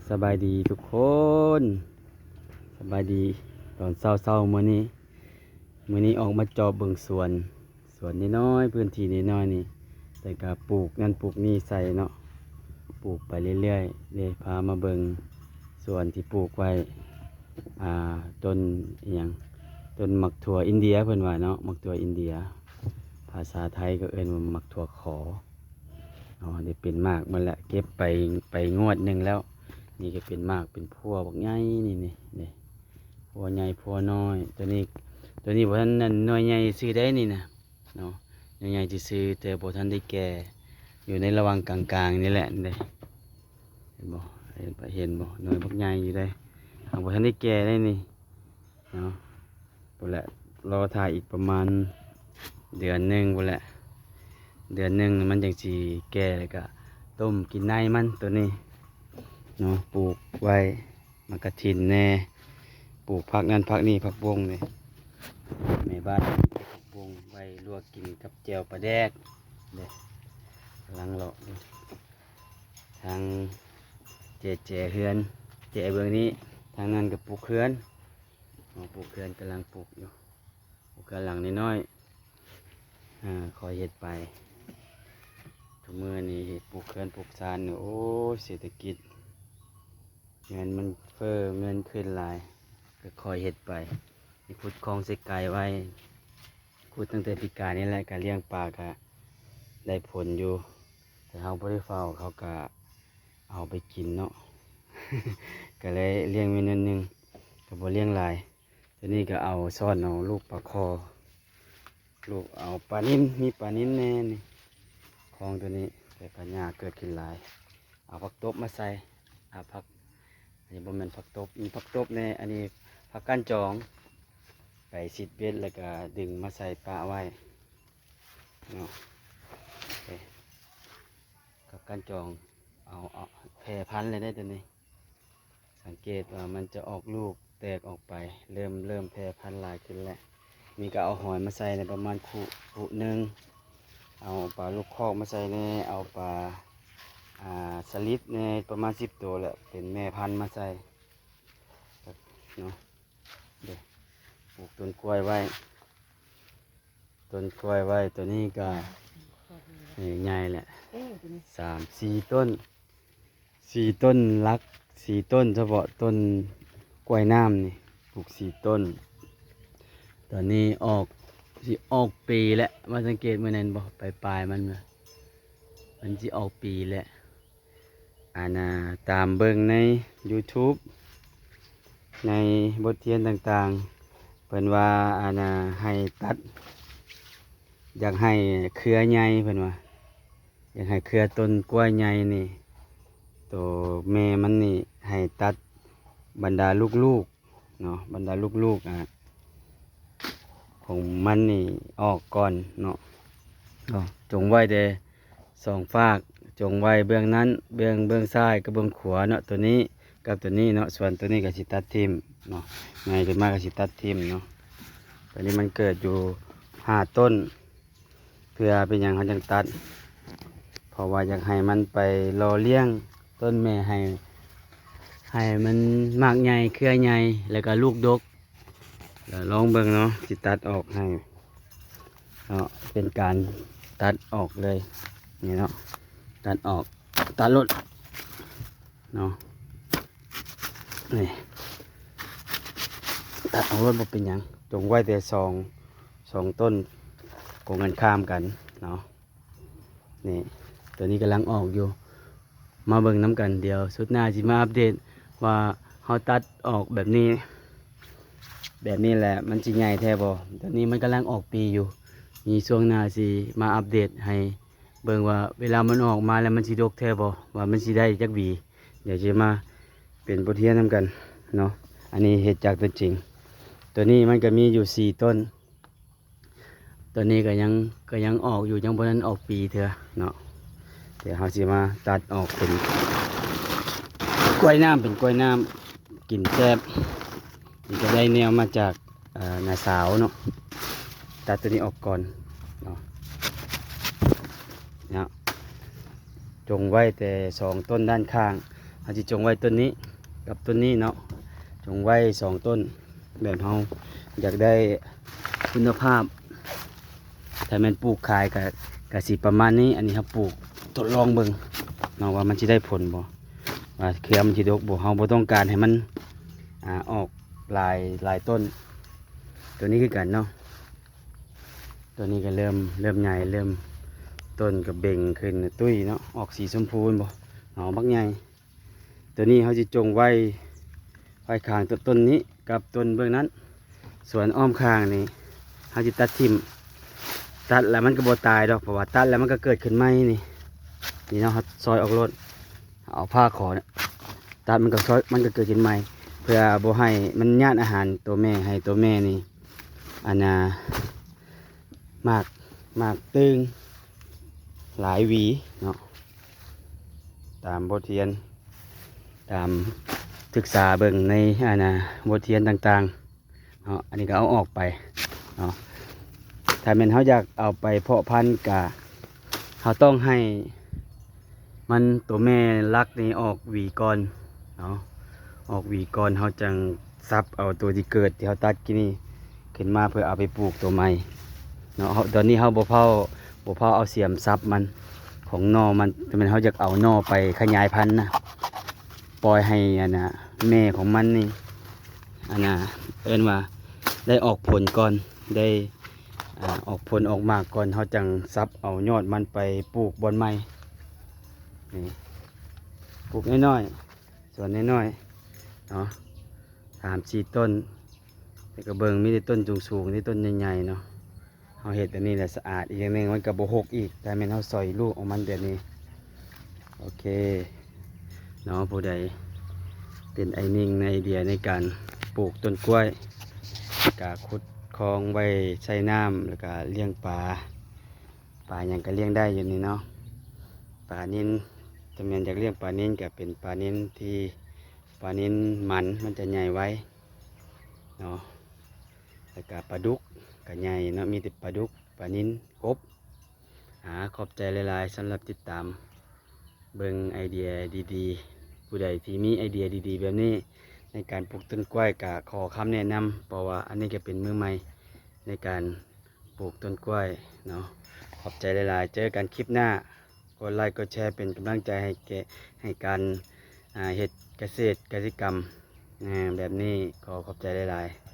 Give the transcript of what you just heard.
ສະບາຍດີທຸກຄົນ ສະບາຍດີຕອນເຊົ້າໆມື້ນີ້. ມື້ນີ້ອອກມາເຈາະເບິ່ງສວນ ສວນນ້ອຍໆ ພື້ນທີ່ນ້ອຍໆນີ້ ແຕ່ກະປູກນັ້ນປູກນີ້ໃສ່ເນາະ ປູກໄປເລື້ອຍໆເດ້. ພາມາເບິ່ງສວນທີ່ປູກໄວ້ ອ່າ ຕົ້ນອີ່ຫຍັງ ຕົ້ນໝາກຖົ່ວອິນເດຍເພິ່ນວ່າເນາະ ໝາກຖົ່ວອິນເດຍ ພາສາໄທກໍເອີ້ນວ່າໝາກຖົ່ວຂໍ. ເນາະ ໄດ້ເປັນໝາກໝົດແລ້ວ ເກັບໄປ ໄປງວດໜຶ່ງແລ້ວ. ນີ້ກໍເປັນໝາກເປັນພົວບັກໃຫຍ່ນີ້ ນີ້ ນີ້ ພົວໃຫຍ່ພົວນ້ອຍ. ຕົວນີ້ ຕົວນີ້ບໍ່ທັນ ໜ່ວຍໃຫຍ່ຊື່ໃດນີ້ນະເນາະ ໜ່ວຍໃຫຍ່ຊື່ໆ ແຕ່ບໍ່ທັນໄດ້ແກ່ ຢູ່ໃນລະຫວ່າງກາງໆນີ້ແຫຼະ ນີ້ເດ້. ເຫັນບໍ່ ເຫັນບໍ່ ໜ່ວຍບັກໃຫຍ່ຢູ່ເດ້ ຫາກບໍ່ທັນໄດ້ແກ່ໄດ໋ນີ້ເນາະ. ພຸ້ນແຫຼະ ລໍຖ້າອີກປະມານເດືອນໜຶ່ງພຸ້ນແຫຼະ ເດືອນໜຶ່ງມັນຈັ່ງຊິແກ່ ແລ້ວກະຕົ້ມກິນໃນມັນ ໂຕນີ້ເນາະ. ປູກໄວ້ໝາກກະຖິນແດ່ ປູກຜັກນັ້ນຜັກນີ້ ຜັກບົ້ງນີ້ ແມ່ບ້ານເກັບຜັກບົ້ງໄວ້ລວກກິນກັບແຈ່ວປາແດກເດ້. ກຳລັງເລາະຢູ່ທາງແຈ ແຈເຮືອນ ແຈເບື້ອງນີ້ ທາງນັ້ນກໍປູກເຮືອນ ເນາະ ປູກເຮືອນ ກຳລັງປູກຢູ່ ປູກເຮືອນຫຼັງນ້ອຍໆ ອາ ຄ່ອຍເຮັດໄປ. ທຸກມື້ນີ້ເຮັດ ປູກເຮືອນ ປູກຊານ ໂອ້ຍ ເສດຖະກິດ ເງິນມັນເຟີ້ ເງິນຂຶ້ນຫຼາຍ ກໍຄ່ອຍເຮັດໄປ. ໄດ້ຂຸດຄອງເຊກາຍໄວ້ ຂຸດຕັ້ງແຕ່ປີກາຍນີ້ແຫຼະ ກະລ້ຽງປາກະໄດ້ຜົນຢູ່ ແຕ່ເຮົາບໍ່ໄດ້ເຝົ້າ ເຂົາກະເອົາໄປກິນເນາະ ກະເລີຍລ້ຽງໄວ້ໜ້ອຍໜຶ່ງ ກະບໍ່ລ້ຽງຫຼາຍ. ຕົວນີ້ກໍເອົາ ຊ້ອນເອົາລູກປາຄໍ່ ລູກເອົາປານິນ ມີປານິນແດ່ນີ້ ຄອງຕົວນີ້ ແຕ່ພະຍາດເກີດຂຶ້ນຫຼາຍ ເອົາຜັກຕົບມາໃສ່ ເອົາຜັກ ອັນນີ້ບໍ່ແມ່ນຜັກຕົບ ມີຜັກຕົບແດ່ ອັນນີ້ຜັກກ້ານຈອງ ໄປຊິດເບັດ ແລ້ວກະດຶງມາໃສ່ປະໄວ້ເນາະ. ເອີ ຜັກກ້ານຈອງ ເອົາ ເອົາແຜ່ພັນແລ້ວເດ້ຕົວນີ້ ສັງເກດວ່າມັນຈະອອກລູກແຕກອອກໄປ ເລີ່ມ ເລີ່ມແຜ່ພັນຫຼາຍຂຶ້ນແລ້ວ. ນີ້ກໍເອົາຫອຍມາໃສ່ໃນປະມານຄຸ ຄຸໜຶ່ງ ເອົາປາລູກຄອກມາໃສ່ແດ່ ເອົາປາ ອ່າ ສະລິດແດ່ ປະມານສິບໂຕແຫຼະ ເປັນແມ່ພັນມາໃສ່ເນາະ. ເດ້ ປູກຕົ້ນກ້ວຍໄວ້ ຕົ້ນກ້ວຍໄວ້ ຕົວນີ້ກໍ ເອີ ໃຫຍ່ແຫຼະ ສາມສີ່ຕົ້ນ ສີ່ຕົ້ນຫຼັກ ສີ່ຕົ້ນ ສະເພາະຕົ້ນກ້ວຍນ້ຳນີ້ ປູກສີ່ຕົ້ນ. ຕອນນີ້ອອກ ຊິອອກປີແລ້ວ ມາສັງເກດມື້ນັ້ນບໍ່ ປາຍໆມັນນະ ມັນຊິອອກປີແລ້ວ. ອັນນ່າ ຕາມເບິ່ງໃນ YouTube ໃນບົດຮຽນຕ່າງໆ ເພິ່ນວ່າ ອັນນ່າ ໃຫ້ຕັດ ຢາກໃຫ້ເຄືອໃຫຍ່ ເພິ່ນວ່າ ຢາກໃຫ້ເຄືອຕົ້ນກ້ວຍໃຫຍ່ນີ້ ໂຕແມ່ມັນນີ້ ໃຫ້ຕັດບັນດາລູກໆ ເນາະ ບັນດາລູກໆ ອາ ຂອງມັນນີ້ອອກກ່ອນເນາະ ເນາະ ຈົ່ງໄວ້ແຕ່ສອງຟາກ ຈົ່ງໄວ້ເບື້ອງນັ້ນ ເບື້ອງ ເບື້ອງຊ້າຍກັບເບື້ອງຂວາເນາະ ໂຕນີ້ກັບໂຕນີ້ເນາະ. ສ່ວນໂຕນີ້ກໍຊິຕັດຖິ້ມເນາະ ໃຫຍ່ຂຶ້ນມາກໍຊິຕັດຖິ້ມເນາະ. ໂຕນີ້ມັນເກີດຢູ່ຫ້າຕົ້ນ ເພື່ອເປັນຫຍັງເຮົາຈັ່ງຕັດ ເພາະວ່າຢາກໃຫ້ມັນໄປຫຼໍ່ລ້ຽງຕົ້ນແມ່ໃຫ້ ໃຫ້ມັນໝາກໃຫຍ່ເຄືອໃຫຍ່ ແລ້ວກໍລູກດົກ. ແລ້ວລອງເບິ່ງເນາະ ຊິຕັດອອກໃຫ້ເນາະ ເປັນການຕັດອອກເລີຍ ນີ້ເນາະ ຕັດອອກ ຕັດໂລດເນາະ ນີ້ ຕັດອອກໂລດ ບໍ່ເປັນຫຍັງ ຈົ່ງໄວ້ແຕ່ສອງ ສອງຕົ້ນກົງກັນຂ້າມກັນເນາະ. ນີ້ ຕົວນີ້ກຳລັງອອກຢູ່ ມາເບິ່ງນຳກັນ ດຽວຊຸດໜ້າຊິມາອັບເດດວ່າເຮົາຕັດອອກແບບນີ້ ແບບນີ້ແຫຼະ ມັນຊິໃຫຍ່ແທ້ບໍ່? ຕົວນີ້ມັນກຳລັງອອກປີຢູ່ ມີຊ່ວງໜ້າຊິມາອັບເດດໃຫ້ເບິ່ງວ່າເວລາມັນອອກມາແລ້ວມັນຊິດົກແທ້ບໍ່? ວ່າມັນຊິໄດ້ຈັກຫວີ? ດຽວຊິມາເປັນບົດຮຽນນຳກັນເນາະ. ອັນນີ້ເຮັດຈາກຕົວຈິງ ຕົວນີ້ມັນກໍມີຢູ່ສີ່ຕົ້ນ. ຕົວນີ້ກໍຍັງ ກໍຍັງອອກຢູ່ ຍັງບໍ່ທັນອອກປີເທື່ອເນາະ. ດຽວເຮົາຊິມາຕັດອອກເປັນກ້ວຍນ້ຳ ເປັນກ້ວຍນ້ຳກິນແຊບ. ນີ້ກໍໄດ້ແນວມາຈາກ ເອີ ນ້າສາວເນາະ ຕັດຕົວນີ້ອອກກ່ອນເນາະ ເນາະ. ຈົ່ງໄວ້ແຕ່ສອງຕົ້ນດ້ານຂ້າງ ເຮົາຊິຈົ່ງໄວ້ຕົ້ນນີ້ກັບຕົ້ນນີ້ເນາະ, ຈົ່ງໄວ້ສອງຕົ້ນ ແບບເຮົາຢາກໄດ້ຄຸນນະພາບ. ຖ້າແມ່ນປູກຂາຍກະ ກະຊິປະມານນີ້. ອັນນີ້ເຮົາປູກທົດລອງເບິ່ງເນາະ ວ່າມັນຊິໄດ້ຜົນບໍ່ ວ່າເຄືອມັນຊິດົກບໍ່. ເຮົາບໍ່ຕ້ອງການໃຫ້ມັນ ອາ ອອກຫຼາຍ ຫຼາຍຕົ້ນ. ໂຕນີ້ຄືກັນເນາະ, ໂຕນີ້ກະເລີ່ມ ເລີ່ມໃຫຍ່ ເລີ່ມ ຕົ້ນກະເບັ່ງຂຶ້ນຕຸ້ຍເນາະ, ອອກສີຊົມພູແມ່ນບໍ່ເນາະ, ບັກໃຫຍ່. ໂຕນີ້ເຮົາຊິຈົ່ງໄວ້ ໄວ້ຂ້າງຕົ້ນນີ້ກັບຕົ້ນເບື້ອງນັ້ນ. ສ່ວນອ້ອມຂ້າງນີ້ເຮົາຊິຕັດຖິ້ມ, ຕັດແລ້ວມັນກະບໍ່ຕາຍດອກ ເພາະວ່າຕັດແລ້ວມັນກະເກີດຂຶ້ນໃໝ່ນີ້. ນີ້ເນາະ ເຮົາຊອຍອອກໂລດ, ເອົາຜ້າຂໍ ຕັດ ມັນກະຊອຍ ມັນກະເກີດຂຶ້ນໃໝ່ ເພື່ອບໍ່ໃຫ້ມັນຍາດອາຫານໂຕແມ່ ໃຫ້ໂຕແມ່ນີ້ ອັນນ່າ ໝາກ ໝາກຕຶງຫຼາຍຫວີເນາະ. ຕາມບົດຮຽນ ຕາມສຶກສາເບິ່ງໃນ ອັນນ່າ ບົດຮຽນຕ່າງໆເນາະ, ອັນນີ້ກະເອົາອອກໄປເນາະ. ຖ້າແມ່ນເຮົາຢາກເອົາໄປເພາະພັນກະ ເຮົາຕ້ອງໃຫ້ມັນ ໂຕແມ່ຫຼັກນີ້ອອກຫວີກ່ອນເນາະ, ອອກຫວີກ່ອນ ເຮົາຈັ່ງສັບເອົາໂຕທີ່ເກີດທີ່ເຮົາຕັດກີ້ນີ້ຂຶ້ນມາ ເພື່ອເອົາໄປປູກໂຕໃໝ່ເນາະ. ເຮົາ ຕອນນີ້ເຮົາບໍ່ຟ້າວ ບໍ່ຟ້າວເອົາສຽມສັບມັນ ຂອງໜໍ່ມັນ, ແຕ່ແມ່ນເຮົາຢາກເອົາໜໍ່ໄປຂະຫຍາຍພັນນະ, ປ່ອຍໃຫ້ ອັນນ່າ ແມ່ຂອງມັນນີ້ ອັນນ່າ ເອີ້ນວ່າໄດ້ອອກຜົນກ່ອນ ໄດ້ ອາ ອອກຜົນອອກໝາກກ່ອນ ເຮົາຈັ່ງສັບເອົາຍອດມັນໄປປູກບ່ອນໃໝ່. ນີ້ ປູກນ້ອຍໆ ສວນນ້ອຍໆເນາະ, ສາມສີ່ຕົ້ນ. ແຕ່ກະເບິ່ງ ມີແຕ່ຕົ້ນສູງໆ ມີແຕ່ຕົ້ນໃຫຍ່ໆເນາະ. ເຮົາເຮັດແບບນີ້ແຫຼະສະອາດ, ອີກຢ່າງໜຶ່ງມັນກະບໍ່ຮົກອີກ ຖ້າແມ່ນເຮົາຊອຍລູກອອກມັນແບບນີ້. ໂອເຄເນາະ, ຜູ້ໃດເປັນໄອໜິ່ງໃນໄອເດຍໃນການປູກຕົ້ນກ້ວຍ ກະຂຸດຄອງໄວ້ໃສ່ນ້ຳ ແລ້ວກະລ້ຽງປາ ປາຫຍັງກະລ້ຽງໄດ້ຢູ່ນີ້ເນາະ. ປານິນ ຖ້າແມ່ນຢາກລ້ຽງປານິນກະເປັນປານິນທີ່ ປານິນມັນ ມັນຈະໃຫຍ່ໄວເນາະ. ແລ້ວກະປາດຸກກະໃຫຍ່ເນາະ, ມີແຕ່ປາດຸກ ປານິນ ກົບ. ອາ ຂອບໃຈຫຼາຍໆ ສຳລັບຕິດຕາມເບິ່ງໄອເດຍດີໆ. ຜູ້ໃດທີ່ມີໄອເດຍດີໆແບບນີ້ໃນການປູກຕົ້ນກ້ວຍ ກະຂໍຄຳແນະນຳ ເພາະວ່າອັນນີ້ກະເປັນມືໃໝ່ໃນການ ປູກຕົ້ນກ້ວຍເນາະ. ຂອບໃຈຫຼາຍໆ ເຈີກັນຄລິບໜ້າ. ກົດໄລກົດແຊເປັນກຳລັງໃຈໃຫ້ແກ່ ໃຫ້ການ ອາ ເຮັດກະເສດກະສິກຳ ອາ ແບບນີ້. ຂໍຂອບໃຈຫຼາຍໆ.